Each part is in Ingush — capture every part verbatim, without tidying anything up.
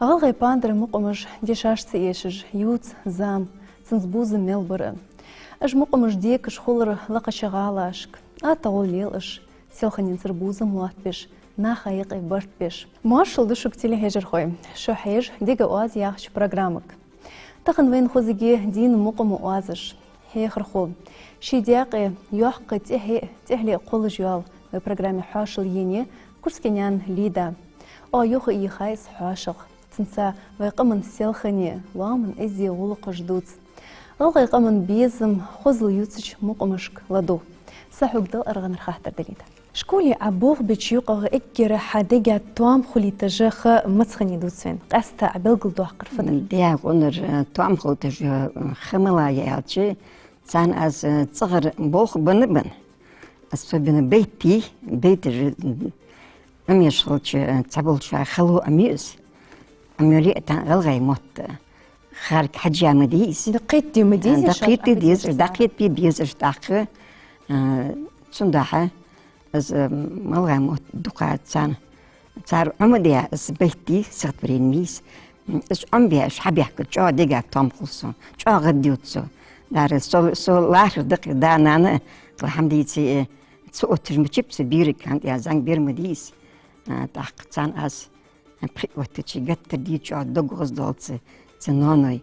ГӀалгӀай пандарий мукъамаш дешаш ца эшаш, ювц зама, цунца бувзам мел бар. Уж мукъамаш декаш хулар лакхача гӀалашка, аттагӀолла лел уж селханенцара бувзам лоаттабеш, наха юкъе барт беш. Моаршал да шуга, телехьежархой, шо хьежаш «Дега оаз» яхача программага. Тахан вайна хозаргья дийна мукъама оазаш. Хьехархо, ший даькъе йоккха тӀехье, тӀехьле кхоллаш йола вай программе хьоашалгӀа енай Курскенаькъан Лида. Оаха юха а йийхай из хьоашалгӀа. Цунца вай къаман селхане, лоаман эздий гӀулакхаш дувц. ГӀалгӀай къаман безам хозал ювцача мукъамашка ладувгӀ. Са хьога дала аргӀанара хаттар да, Лида. Школе Ӏа болх беча юкъагӀа эггара хьа дега тоам хулийташ ха маца хиннай дувца вайна? Къаьстта Ӏа белгалдоаккхар фу дар? Дега гӀунар, э, тоам хулийташ, э, ха мала я аьлча, царна аз, э, цӀагӀара болх бенна бенна. Особенно байтий, байташ, э, Ӏомаеш хилча, э, цхьаболчар хало Ӏомаю аз. Ӏомаяле а тахан гӀалгӀай мотт, э, харга хьежжа ма дий из. ДӀакхетаде ма дезий, дӀакхетаде дезаш, дӀакхетабе безаш тӀаккха, а, цудухьа из, м, гӀалгӀай мотт дукха царна. Цар Ӏомадаь из байтий, стихотворени ма йий из. М, из Ӏомабаь, уж хьабаьхкача, чӀоагӀа дега тоам хул сона, чӀоагӀа гӀаддув цо. Дара со, со лархӀар да-кх, да-нана, кхы хӀама дийца, э, ца отташ ма чипса берригаш, хӀана аьлча зӀамига бер ма дий из. А, тӀаккха царна аз Пхиъ оттача геттара дий чӀоагӀа дог гӀоздолаш цу ноаной,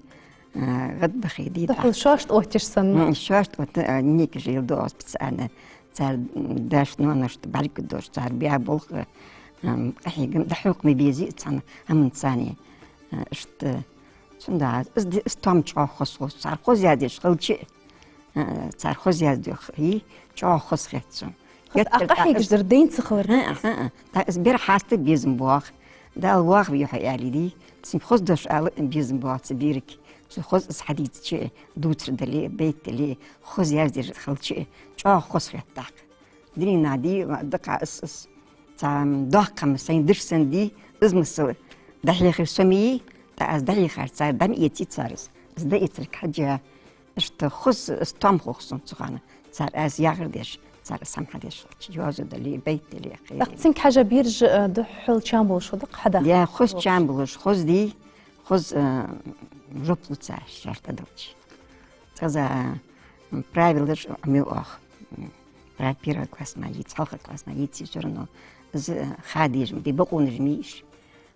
а, гӀадбахе дий. Духхьал шоашта отташ санна. М, шоашта отта, а, никаш ил доагӀа специально. Цар, м, дашта, ноаношта бӀаргадоацаш, цар баь болх, а, м, къахьегам дӀахьокха ма безий цхьан хӀаман царна. А, иштта, цудухьа из ди-, из тоам чӀоагӀа хоза хул, цар хоза яздеш хилча а, Э, цар хоза яздеш хилча, чӀоагӀа хоза хет сона. Хоза геттара а къахьегаш дар дайна ца хилар. ХӀаа, хӀаа. ТӀаккха из бер хьаста безам боагӀа. Дала воагӀа вий хьо аьле дий, цунга хоза дош ала безам боагӀа цу берага. Цо хоза из хьадийцача, дувцар дале, байт дале, хоза яздеш хилча, чӀоагӀа хоза хет тӀаккха. Дунен наха дий, дакъа из, из. Цхьа доккха хӀама сайна деш санна дий, из масала дӀахьехар со ма йий, тӀаккха аз дӀахьехар цар, дӀа ма эций цар из. Из дӀаэцарга хьежжа, иштта хоза из тоам хул сона цу хана. Цар аз яхар деш, цар из хӀама хьадеш хилча, йоазув дале, байт дале, кхы. ТӀаккха цунга хьежжа бераш, э, духхьал чам болаш хул, дакъа хьада? Я, хоза чам болаш, хоза дий, хоза, э, жоп лу цар шоашта дӀадалча. Цкъаза, м, правилаш Ӏомаю оаха. М, пра-, первый класс мара йийца, хьалхара класс мара йийца, всё равно из, э, ха дезаш ма дий, бокъонаш ма йий уж.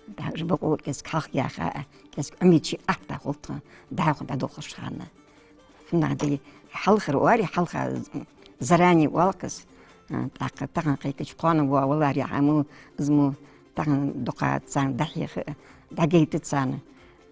ДӀа уж бокъо кӀезига хьалха яьха, а, кӀезига Ӏомайича ахьтта хул тхона, дӀахо дӀадолхаш хана. ХӀана аьлча хьалхара оале, хьалха, м, заранее оал-кх из. А, тӀаккха тахан кхайкача кхоана воагӀа валаре хӀама, из мо, тахан дукха царна дӀахьеха, дӀагайта царна,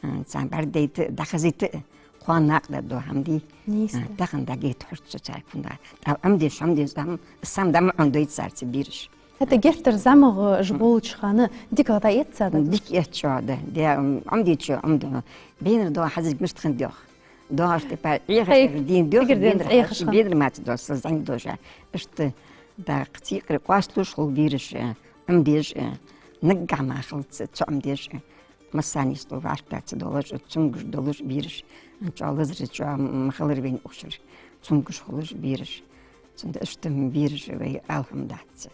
а, царна бӀаргадайта, дӀахазийта, кхоана накъадаргдола хӀама дий. Нийса. А, тахан дӀагайта хьожаргда цо царга фуннагӀа. ТӀаккха Ӏомадеш, Ӏомадеш, из хӀама, из хӀама дӀа ма Ӏомадой цар цу бераша. ХӀаьта геттара зӀамагӀа уж болча хана дикагӀа дӀаэц цар, да? Дика эц чӀоагӀа, да. Де, м, Ӏомадича, Ӏомаду. Бенар доагӀа хьазилга мишта хиннад йоах. ДоагӀаш тӀа пар Ӏехар дийна доагӀа, бенар хьаьша, бенар маца доагӀа, са зӀамига доагӀаш. Иштта, тӀаккха цу юкъера къоасталуш хул бераш, э, Ӏомадеш, э, наггахьа мара хилац, ца Ӏомадеш, э, массане из тӀа вӀашка дац долаш, цамогаш долаш бераш, чӀоагӀа лазар, чӀоагӀа ма хилар вайна ухаш, цамогаш хулаш бераш. Цудухьа иштта бераш вай ала хӀама дац.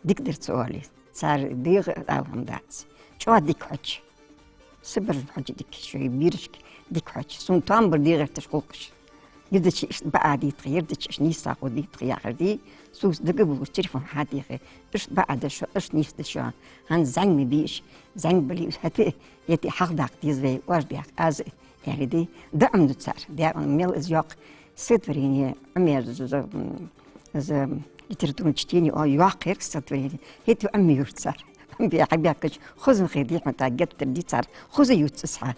Дика дар ца оале, цар дегӀа ала хӀама дац. ЧӀоагӀа дика хьож. Са баржа хьож дика, шоай берашка дика хьож. Сона тоам бар дегӀерташ гӀулакхаш. Ердача иштта баа дий тха, ердача иштта нийса хургдий тха яхар дий, сога дагабувлаш телефон хьадийхе. Иштта баа да шо, иштта нийса да шо. ХӀанз зӀамига ма бий уж, зӀамига бале, хӀаьта а, хӀаьта а хьалхадаккха деза вай, оаш дехка аз а, аьле дий. ДӀаӀомаду цар, дӀаӀомаду, мел из йоккха стихотворени Ӏомаяь, з-, з-, м, из литературное чтение, о, йоккха йир-кх стихотворени. ХӀаьта а Ӏомаю цар. Ӏомабаь хьабаьхкача, хоза ма хет дий хьона, тӀаккха геттара дий цар. Хоза ювц из хьа.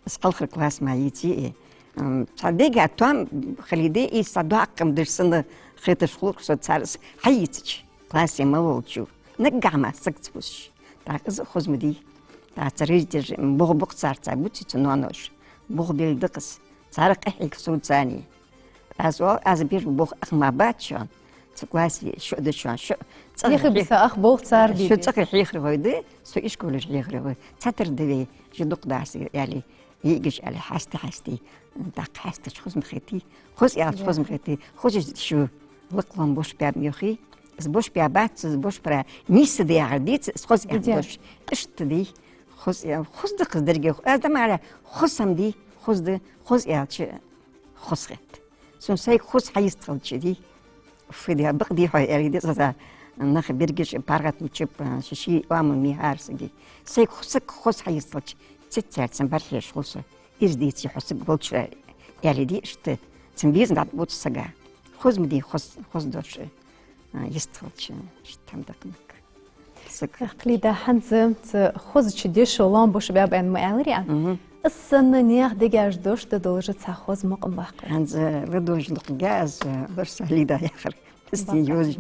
Из хьалхара класс мара йийце, э, м, цхьа дега тоам хилийде, из цхьа доккха хӀама деш санна хеташ хул-кх сона цар из хьайийцача, классе мел волчо. Наггахьа мара саг ца бувцаш. ТӀаккха из а хоза ма дий. ТӀаккха цар риждеш, м, бух бу-кх цар, цар бувций цу ноаноша. Бух белга да-кх из. Цар къахьийга сона царна. Аз оал, аз беш болх ах мара бац шоана. Цу классе шо да шоана, шо цӀагӀара хьех-, ах болх цар бе-, шо цӀагӀара хьехархой да, со ишколера хьехархо. Цхьатарра да вай, жи дукха дац, аьле, йиӀигаш, аьле, хьаьста-хьаьста, тӀаккха хьаьстача хоза ма хетий, хоза аьлча хоза ма хетий, хоза шу лакхлом бош баьб ма йоахий, из бош баьбац, из бош бара нийса да яхар деций, из хоза аьнна дош. Иштта дий, Хоза аьлча, хоза да-кх из деррига. Аз да мара, хоза хӀама дий, хоза да, хоза аьлча, хоза хет. Сона сайга хоза хьайистхилча дий, фу де, бакъ дий хьо аьле деза, нах берригаш паргӀата мичаб, ший-ший оамал ма яр сага. Сайга хо-, саг хоза хьайистхилча, цеццаьрца бӀарахьежа хул со. Из дийций хьо саг волчара аьле дий иштта, цун безам дӀатӀабувц сага. Хоза ма дий, хоза, хоза дош, а, йистхилча, иштта хӀама да-кх. Саг. Эх, Лида, хӀанз цу хозача дешо лоам беш ба аьнна ма аьларий Ӏа? Мгм. Из санна наьха дегаш дош да долаш цхьа хоза мукъам баккха. ХӀанз ладувгӀаш лукхга аз, лорса Лида яхар. Из дин йоза.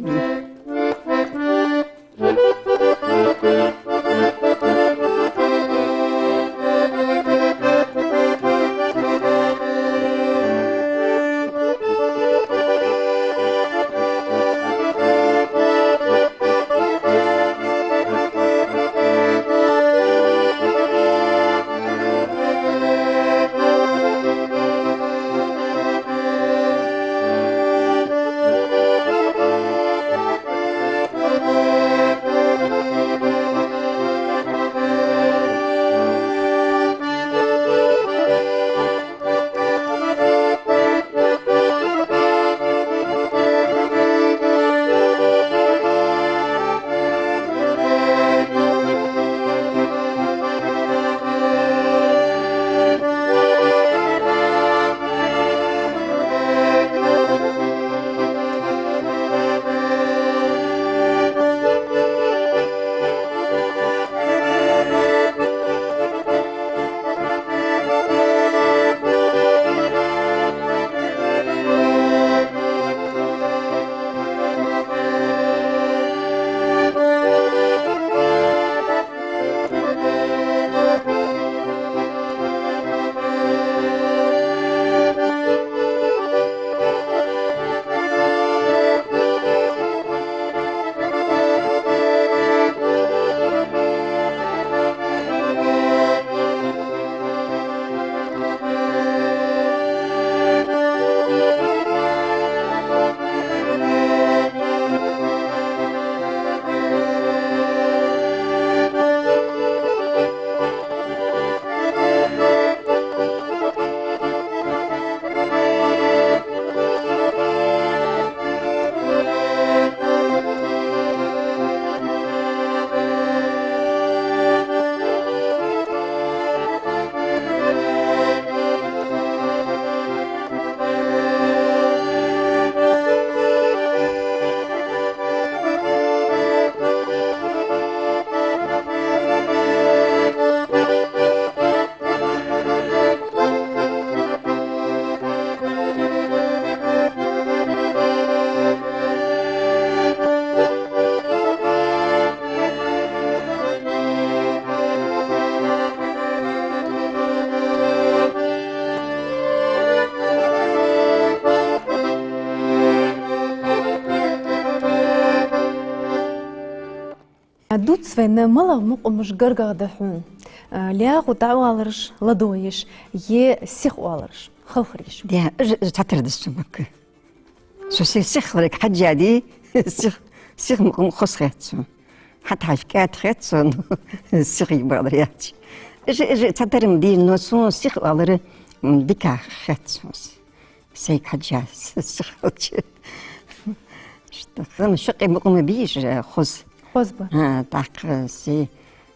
Дувц вайна, малагӀа мукъамаш гаргагӀа да хьона? ЛаьгӀа дӀаоалараш, ладувгӀа еш, е сиха оалараш, халхар еш? Де, из, из цхьатарра да сона, Макка. Со се сиха хиларга хьежжа дий, сиха, сиха мукъам хоза хет сона. ХӀаьта хьайф кӀаьда хет сона, сиха йибалар яц. Из, из цхьатарра ма дий, но сона сиха оалар, м, дика хет сона. Сайга хьежжа, сиха хилча. Иштта, хӀама шаккхе мукъам бий уж, хоза. Хоза ба. ХӀа, тӀаккха се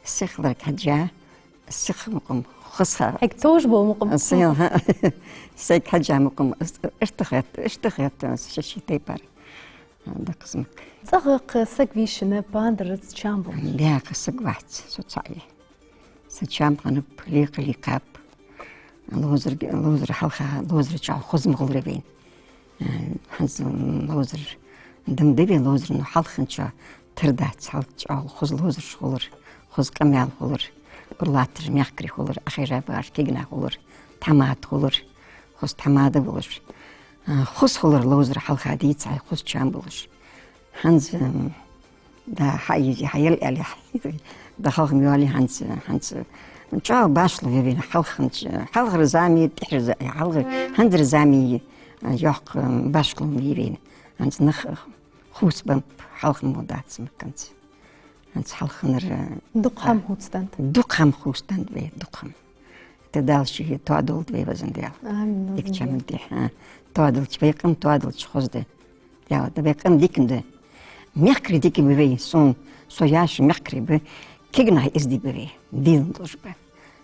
сиха хиларга хьежжа, сиха мукъам хоза ха. Хьайга товш бола мукъам. Се, хӀа. Сайга хьежжа мукъам, иштта хет, иштта хет, ши-ши тайпара. ХӀа, да-кх из, Макка. ЦӀагӀа-кх саг вийшача пандарца чам болаш? Баьккха саг вац, со цаӀ я. Са чам хиннаб, лекха лийкхаб. Ловзар, ловзар хьалха, ловзар чӀоагӀа хоза ма хулар вайна. Э, хӀанз ловзар дам да вай ловзар, но хьалха хинначоа тара дац, хьалха чӀоагӀа хоза ловзараш хулар, хоза къамаьл хулар, ура латташ мехкарий хулар, Ӏохайша багӀаш кегий нах хулар, тхьамада хулар, хоза тхьамада болаш. Э, хоза хулар ловзар хьалха дийца, хоза чам болаш. ХӀанз, м, да, хьаийзе, хьаел аьле, да, халхам йоалае хӀанз, хӀанз. ЧӀоагӀа башхало я вайна хьалхарча, хьалхара зама, тӀехьара за-, хьалхара, хӀанзара зама, а, йоккха, м, башхало я вайна. ХӀанз нах хувцабеннаб, хьалха мо дац Макканца. ХӀанз хьалханара дукха хӀама хувцаденнад. Дукха хӀама хувцаденнад вай, дукха хӀама. ХӀаьта Дала ший тоадолда вай, везан Даьла. Амин, везан Даьла. Дикача хӀаман тӀа, хӀа, тоадолда вай, къам тоадолда хоза да. Даьла, да вай къам дика да. Мехкарий дика ба вай, сона, со яьш мехкарий ба, кагий нах эздий ба вай, дийна долаш ба.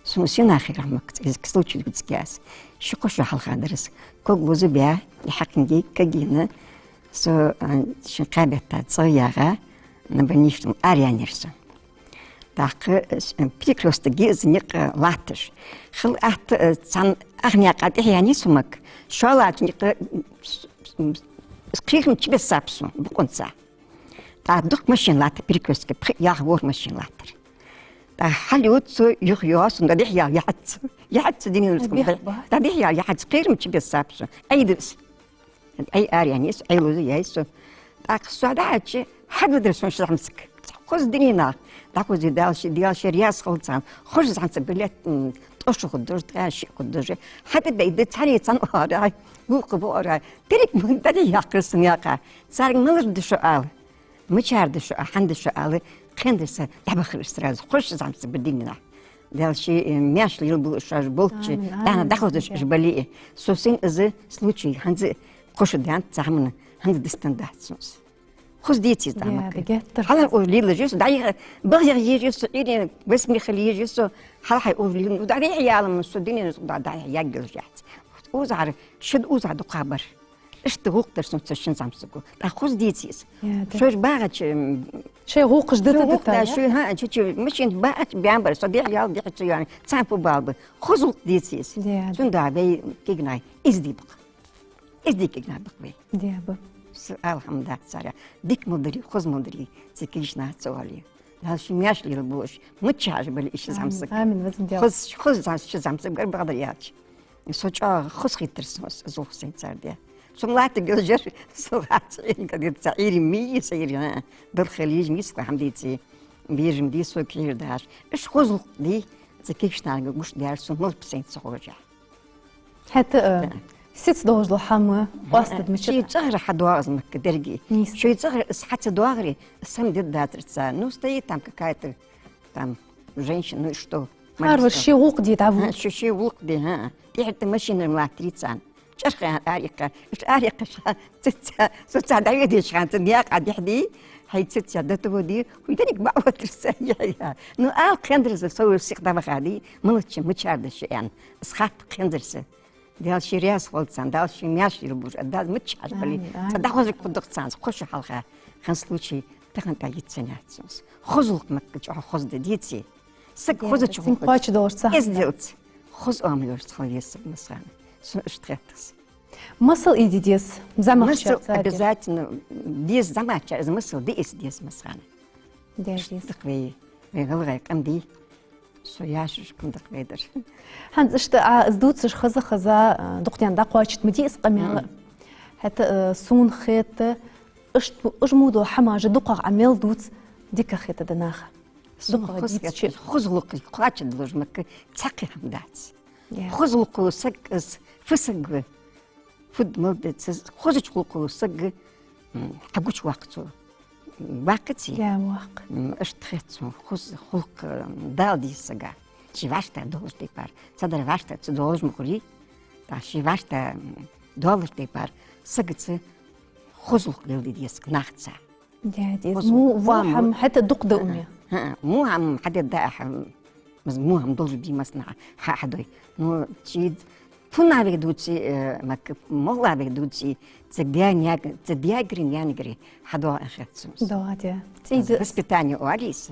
Сона сенах хӀама, из случай дувцаргья аз. Ши-кхо шу хьалха дар из. Ког лозабаь, из хьакхийтта кагий нах, со, а, шин кхаь бетта цӀагӀа ягӀа, на больничном араяьннаяр со. ТӀаккха, э, перекрёсток я из, никъ латташ. Хила атта, э, цхьан ах наькъа тӀехьаяьннай со, мага. ШоллагӀча никъа, э, с-, с-, с-, кхерам чубессаб сона бокъонца. ТӀаккха дукха машин латтар перекрёстке, пхи-ворхӀ машин латтар. ТӀаккха хьалйода со, юхайоагӀа сона, дӀадехьаяла яхьац со. Яхьац со, дунен рузкъа. Бехк бац. ДӀадехьаяла яхьац, кхерам чубессаб сона. Ӏайдир со. Ӏай араяьннай со, Ӏай лозаяьй со. ТӀаккха со дӀахьежача, хьадоаладир сона ши зӀамсаг. Хоза дунен нах. ДӀахозий, Дала ший, Дала ший раьза хилва царна. Хоза зӀамсаг, билет, м, ткъо шу хургдолаш, ткъаь шиъ хургдолаш. ХьатӀабайда цхьанне цхьан оагӀорахьа, вокхо боагӀорахьа. Деррига мо дӀадехьаяьккхар сона наькъа. Царга малар да шо ала, мичара да шо, хьан да шо ала, кхендара со дӀабахар сразу. Хоза зӀамсаг ба дунен нах. Дала ший, э, маьрша лелабу уж, уж болча, амин, амин, дӀахозаш уж бале а. Со сенна из случай хӀанз кхоачашдаьннад цу хӀаман, хӀанз дистан дац сона из. Хоза деций из, да, мага? Геттара. Хьалха уж лелаеш я со, дӀайха, багӀа еза я со, Ӏуйре, васмехала еза я со, хьалха уж лела, дӀадехьаяла-м со дунен рузкъа дӀа-, дӀа-, яггелаш яц. Укхазара, ши укхазара дукха бар. Иштта гӀулакх дар сона цу шин зӀамсаго. ТӀаккха хоза деций из? Я, да. Шоаш багӀача, м, шоай гӀулакхаш да, шоай да, гӀулакх да, да, шоай, хӀа, чу-чу машин багӀача баьннабар со, дехьаяла, дехьа ца яьнна, цхьан пу балба. Хоза гӀулакх деций из? Я, да. Цудухьа вай кагий нах эздий ба-кх. Эздий кагий нах ба-кх вай. Дий ба. Са алхьамдац царех. Дика мел дарий, хоза мел дарий, цу кагийча наха ца оалий. Дала ший маьрша лелабу уж, мичахьа уж бале а, ши зӀамсаг. Амин, амин, везан Даьла. Хоза, хоза зӀам-, ши зӀамсаг бар, бакъдар аьлча. Со чӀоагӀа хоза хийтар сона из гӀулакх сайна цар даь. Со-м латтаргйолаш яр, со латта Ӏуйре, кадир ца Ӏуйре ма йий са Ӏуйре, а. Далла хила еза-м йий са, хӀама деций. Бежам дий со кхийра дахьаш. Уж хоза гӀулакх дий, цу кагийча нахага гуш даьр сона, малар ба сайна ца ховш. ХӀаьта, э, да, сица долаш дола хӀама, э, къоастаде мича. Ший цӀагӀара хьадоагӀа из, мага, деррига. Нийса. Ший цӀагӀара из хьа ца доагӀаре, из хӀама дергдацар цар. Ну, стоит там какая-то, там, женщина, ну и что? Хьарвар ший гӀулакх де дӀаву. ХӀа, ший, ший гӀулакх де, хӀа. ТӀехьа тӀа машина-м латтарий царна. ЧӀарх аьнна арайихьа. Уж арайихьа ша, цу, цу, цу цхьа дӀаведача хана, цу наькъа дехьа дий, хьай цу цхьа дата во дий, хӀуй деррига баӀ ватар са яхьа. Ну, ала кхендара со, со сиха дӀавахар дий, малача мичара да шо аьнна. Из хатта кхендара са. Дала ший раьза хилва царна, Дала ший маьрша лелабу уж, а Дала мичахьа уж бале а. Амин, амин. Цхьа дӀахозаргхургда-кх царна, кхо шу хьалха. ХӀанз случай тахан тӀа йицъеннаяц сона из. Хоза гӀулакх, мага, чӀоагӀа хоза да, деций. Саг хозача гӀулакхаца, кхоачаш долаш цхьа хӀама, эздел ца, хоза оамал йолаш хила веза саг массагӀа. Сона иштта хет-кх из. Масал ийде деза зӀамагӀчар. Масал царга обязательно деза, зӀамагӀчар из масал де эца деза массагӀа. Де деза. Иштта да-кх вай, вай гӀалгӀай къам дий. Со яшаш кхы да-кх вай дар. ХӀанз иштта а из дувцаш хеза-хеза, а, дукха даьнна дӀакхоачаргда ма дий из къамаьл. Мгм. ХӀаьта, а, сона хет, иштта, уж мо дола хӀамаш дукхагӀа Ӏа мел дувца, дика хетадаь наха. Сона дукхагӀа хоза дийцача хет, хоза гӀулакх кхоачаш долаш, мага, цхьаккха хӀама дац. Я. Хоза гӀулакх вола саг из фу саг ва? Фуд мел дац, хозача гӀулакх вола саг, м, хьагучаваккха цо. Ваккхаций? Я, ваккха. М, иштта хет сона, хоза гӀулакх, м, Дала дийца сага. Ший вӀаштӀехьа долаш тайпара. Цхьадар вӀаштӀехьа ца долаш ма хулий. ТӀаккха ший вӀаштӀехьа, м, долаш тайпара сагаца хоза гӀулакх леладе деза-кх нахаца. Дий, дий. Хоза гӀулакх. Во хӀама хӀаьта дукха да уме. ХӀа, во хӀама хьадергда ахьа, м, во хӀама долаш бий массанахьа хьа-, хьадой. Ну, ший фуннагӀа вайга дувций, э, мага, моллагӀа вайга дувций, цу даь-наьна-, цу даьгареи наьнагареи хьадоагӀа аьнна хет сона из. Да, дий. ЦӀий да из. Воспитание оалий из.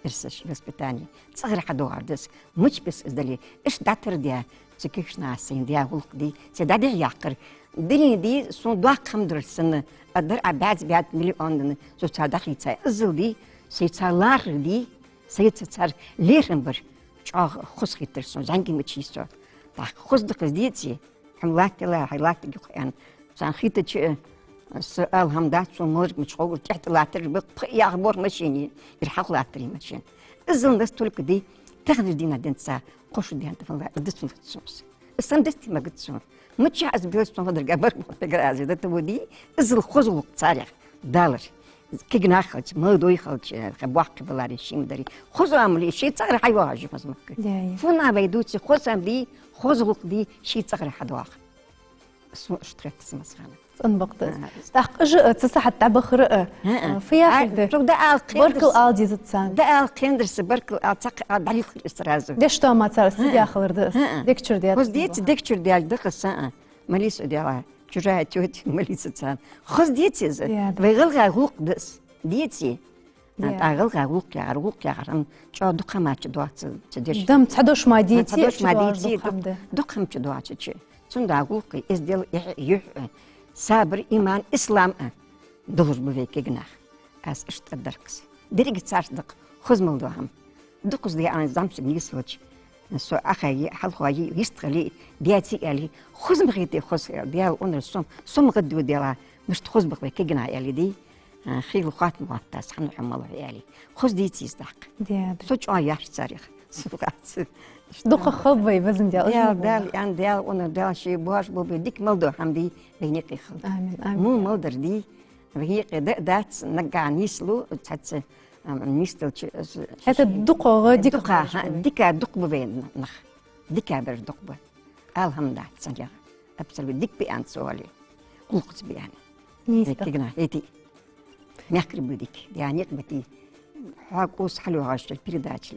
Ирсаш воспитание. ЦӀагӀара хьадоагӀар да из. Мича бесса из дале, иштта дӀатардаь, цу кагийча наха сайна даь гӀулакх дий, сай дӀадехьаяккхар. Деррига дий, сона доккха хӀама дар санна, а дар Ӏа баьзза-баьзза миллионаш, со цар дӀахийцай. Иззал дий, сай цар лархӀар дий, сайца цар лерхӀам бар. ЧӀоагӀа хоза хийтар сона, зӀамига мича йий со. ТӀаккха хоза да-кх из, деций. Хьо-м латтаелахь, хьай латтаргья-кх аьнна. Царна хийтача, са ала хӀама дац, сона маларг мичахьа ховргва, тӀехьа тӀа латтараш ба-кх пхи-ворхӀ машина, ер хьалха латтарий машина. Иззал настолько дий, таханарча дийнахьа денз цхьа кхо шу даьннад фалла, из дицлуц сона из. Из сона дицде магац сона. Мичахьа из белац сона, фадарга бар боху пегразе, да того дий, иззал хоза гӀулакх царех далар. Кегий нах хилча, молодой хилча, хьа боккхий баларе ший ма дарий. Хоза оамал е ший цӀагӀара хьайоагӀаш я хоза мехка. Да, я. Фуннагӏа вай дувце, хоза оамал де, хоза гӀулакх де ший цӀагӀара хьадоагӀа. Сона иштта хет из, Масхана. ЦӀена ба-кх из. Ага. ТӀаккха уж а, цу сахьат дӀабахар а, ХӀаа. а, фу яхар да? Цунга дӀаала кхендар са. Баркал ала деза царна. ДӀаала кхендар са, баркал ала, цхьаккха ала дӀалийхар из сразу. Деш тома цар, ХӀаа. сидя хилар да из. ХӀаа. Дег чура даьд. Хоза деце, дег чура даьлча да-кх из, хӀаа. Молись, Даьла, чужая тетя, молись царна. Хоза деце из. Я, да. Вай гӀалгӀай гӀулакх да из. Деце. Я. ТӀаккха гӀалгӀай гӀулакх яхар, гӀулакх яхар хӀама чӀоагӀа дукха хӀама чудоагӀа цу, цу дешах. Дам цхьа дош ма деце, дам цхьа дош ма чудоагӀаш деце, дукха хӀама да. Дукха хӀама чудоагӀа цу чу. Цудухьа гӀулакх, эздел, юхь, юхь, сабар, иман, ислам а долаш ба вай кегий нах. Аз иштта тӀадаргда-кх из. Деррига царца да-кх хоза мел дола хӀама. Дукхаза дӀааьнна зӀамсаг нийсвелча, со Ӏохайе, хьалхайе, йистхиле, даьце аьле, хоза ма хете, хоза хилар, Даьла унар сом, сом гӀадду, Даьла, мишта хоза ба-кх вай кегий нах аьле, дий, а, хийла хоаттам хоаттад аз, хьан хьо, мала хьо аьле. Хоза деце из, тӀаккха. Да, да. Со чӀоагӀа яхаш царех. Со вац. Дукха хов вай, везан Даьла, Даьла, из ма Даьла, вац. Ян Даьла, унар Даьла, ший бош болба, дика мел дола хӀама дий, вайна юкъе хилда. Амин, амин. Во мел дар дий, вайна юкъе да, дац, наггахьа нийслу, цхьацца, ам, нийсделча, э, с-, Это ши-, дукхагӀа, дика дукха, ховш ха, ба. Дика дукха ба вай нах. Дика бараш дукха ба. Ала хӀама дац царех. Абсолютно дика ба аьнна ца оале. ГӀулакхаца ба аьнна. Нийса да. Кегий нах, эти. Мехкарий ба дика. Даьна юкъе ба ти. Хьо кӀувс хьалйоагӀаш, передача,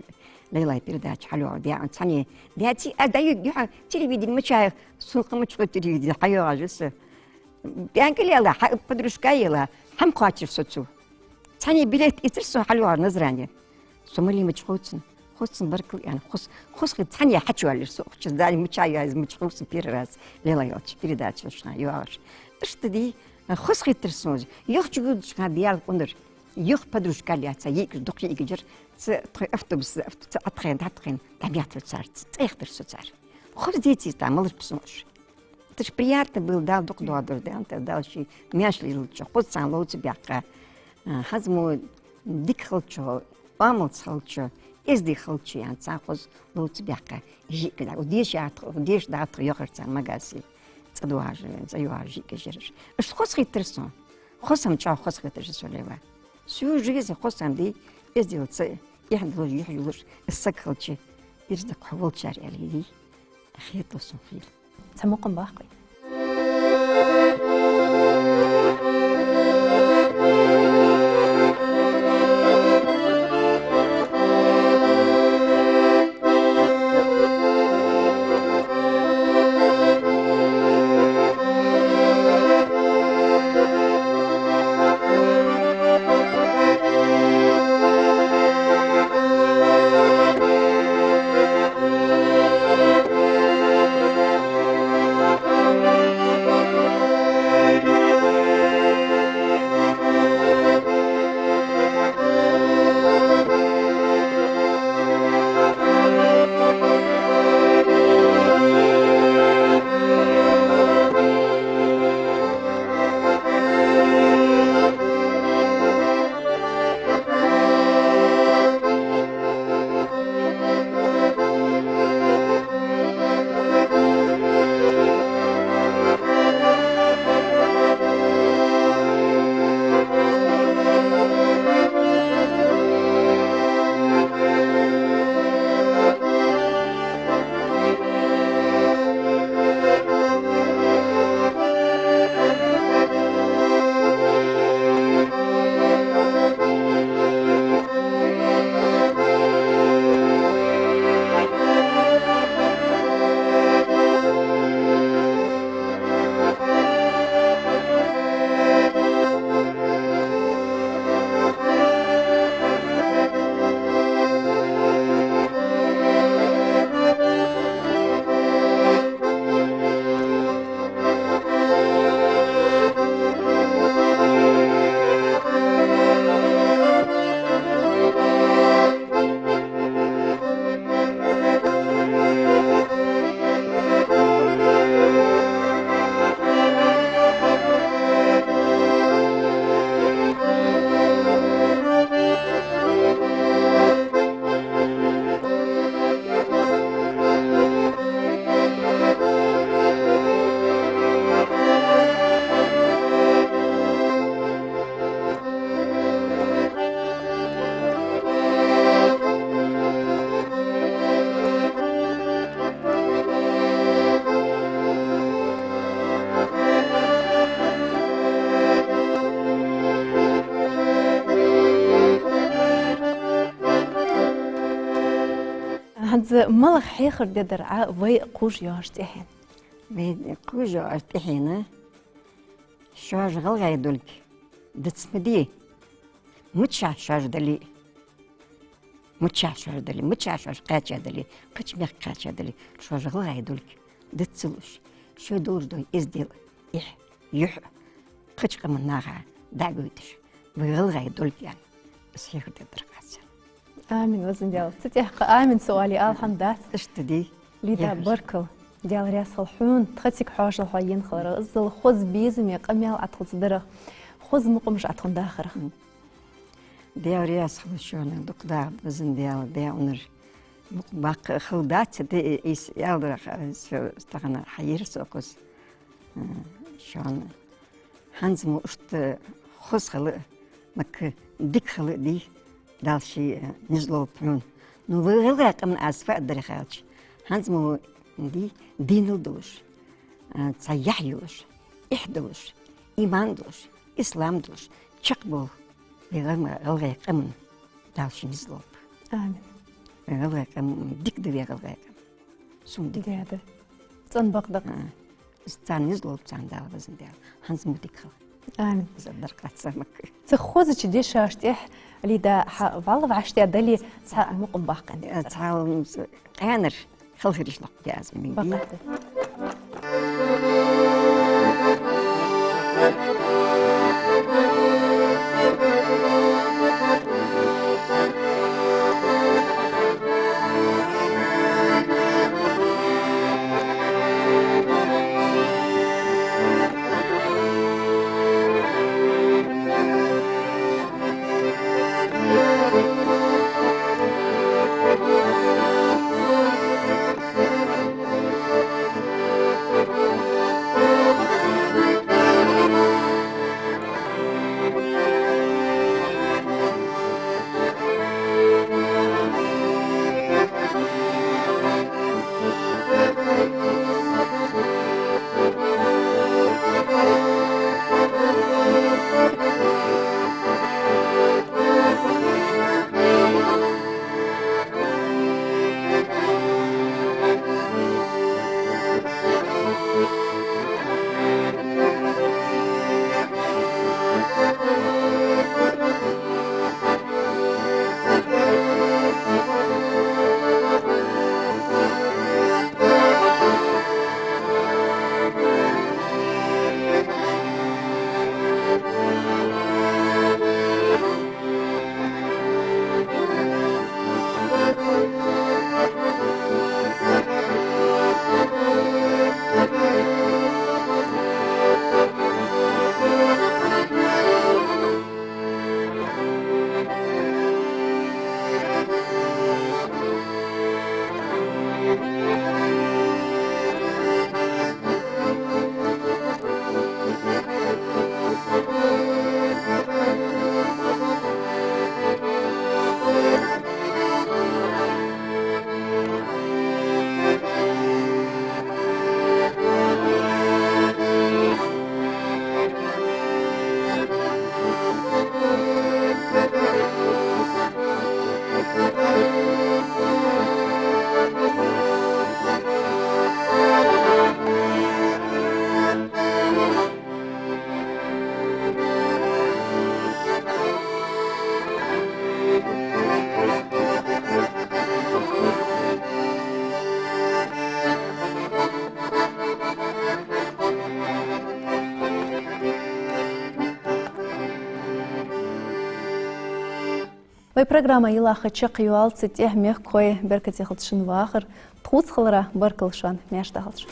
Лейлай передача хьалйоагӀа. Даьна цхьанне. Даьце, а, да, ю-, юха телевидени мичай, сунха мичхой телевидени хьайоагӀаш я со. Пенкал ела, хьа-, подружка ела, хӀама кхоачар со цо. Цхьанне билет ийцар сона хьалйоагӀар Назране. Со мала я мича хувцар. Хувцар, баркал аьнна, хоза, хоза хет, цхьанне хьачувоалар со укх чу, Дала мича йоа из, мича хувцар первый раз, Лейла йолча передача шу йоагӀаш. Иштта дий, хоза хетар сона. Юха чу гудача хана Даьла унар, юха подружка лаьца, йиӀигаш, дукха йиӀигаш яр, цу тхоай автобус, авто-, цу Ӏотхайна, дӀатхайна, дӀабеттар царца, цӀайхадар со цар. Хоза деце из, тӀаккха малаш ба сона уж. Это ж приятно было, Дала дукха доаладолда, Дала ший маьрша лелача, хоза царна ловца баьккха. А, хӀанз мо дика хилча, оамалца хилча, эздий хилча, ян царна хоза ловца баьккха. Жига да, у деша ятха, у деша датха йохар царна магаси. ЦӀа доагӀаш, цӀа йоагӀаш жига жираш. Иштта хоза хетар сона. Хоза хӀама чӀоагӀа хоза хетар сона, Лейла. Всю жизнь хоза хӀама дий, эздел ца, эхь долаш, юхь йолаш, из саг хилча, ирс да-кх хьо волчара аьле дий. Хеталу сона хийла. Цхьа мукъам баккха вай. ХӀанз малагӀа хьехар дергдар Ӏа вай кхувш йоагӀача тӀехьенна? Вай кхувш йоагӀача тӀехьенна шоаш гӀалгӀай долга диц ма де, мичахьа шоаш дале а, мичахьа шоаш дале, мичахьа шоаш кхаьча дале, кхыча мехка кхаьча дале, шоаш гӀалгӀай долга диц ца луш, шоай долаш дола эздел, эхь, юхь кхыча къаман наха дӀагойташ, вай гӀалгӀай долга, аьнна, из хьехар дергдар-кх аз царна. Амин, везан Даьла. Цу тӀехьа кхы амин ца оале ала хӀама дац. Иштта дий? Лида, баркал. Даьла раьза хилва хьона, тха цига хьоашалгӀа хьо енна хиларах, иззал хоза безаме къамаьл Ӏа тхона ца дарах, хоза мукъамаш Ӏа тхона дахарах. Даьла раьза хилва шоана, дукха даха, везан Даьла, даь-унар мукъа баккха хила дац, де, из аьлар-кх, из тахан хьаерза со укхаза. Шоана хӀанз мо иштта хоза хила а, мага дика хила а дий, Дала ший низ лулба хьона. Ну, вай гӀалгӀай къаман аз фу аргдар аьлча, хӀанз мо дий, динал долаш, цхьа яхь йолаш, эхь долаш, иман долаш, ислам долаш, чакхбола вай гӀалгӀай къаман Дала ший низ лулба. Амин. Вай гӀалгӀай къам, дика да вай гӀалгӀай къам. Сона дика да. ДӀа да. ЦӀена бакъда-кх. Царна низ лулба царна Дала, везан Даьла. ХӀанз мо дика хила. Амин. Из аргдар-кх аз царна мага. Цу хозача дешашта тӀехьа, Лида, хьа вӀалла вӀаштӀехьа дале, цхьа мукъам баккха. Э, цхьа къаьнара халхараш лакхбе аз мин. Бакъда. Вай программа йилла чакхйоал, цу тӀехьа мехкахой, беркате хилда шун вахар. Тхоца хиларах баркал шоана, маьрша дахалда шо.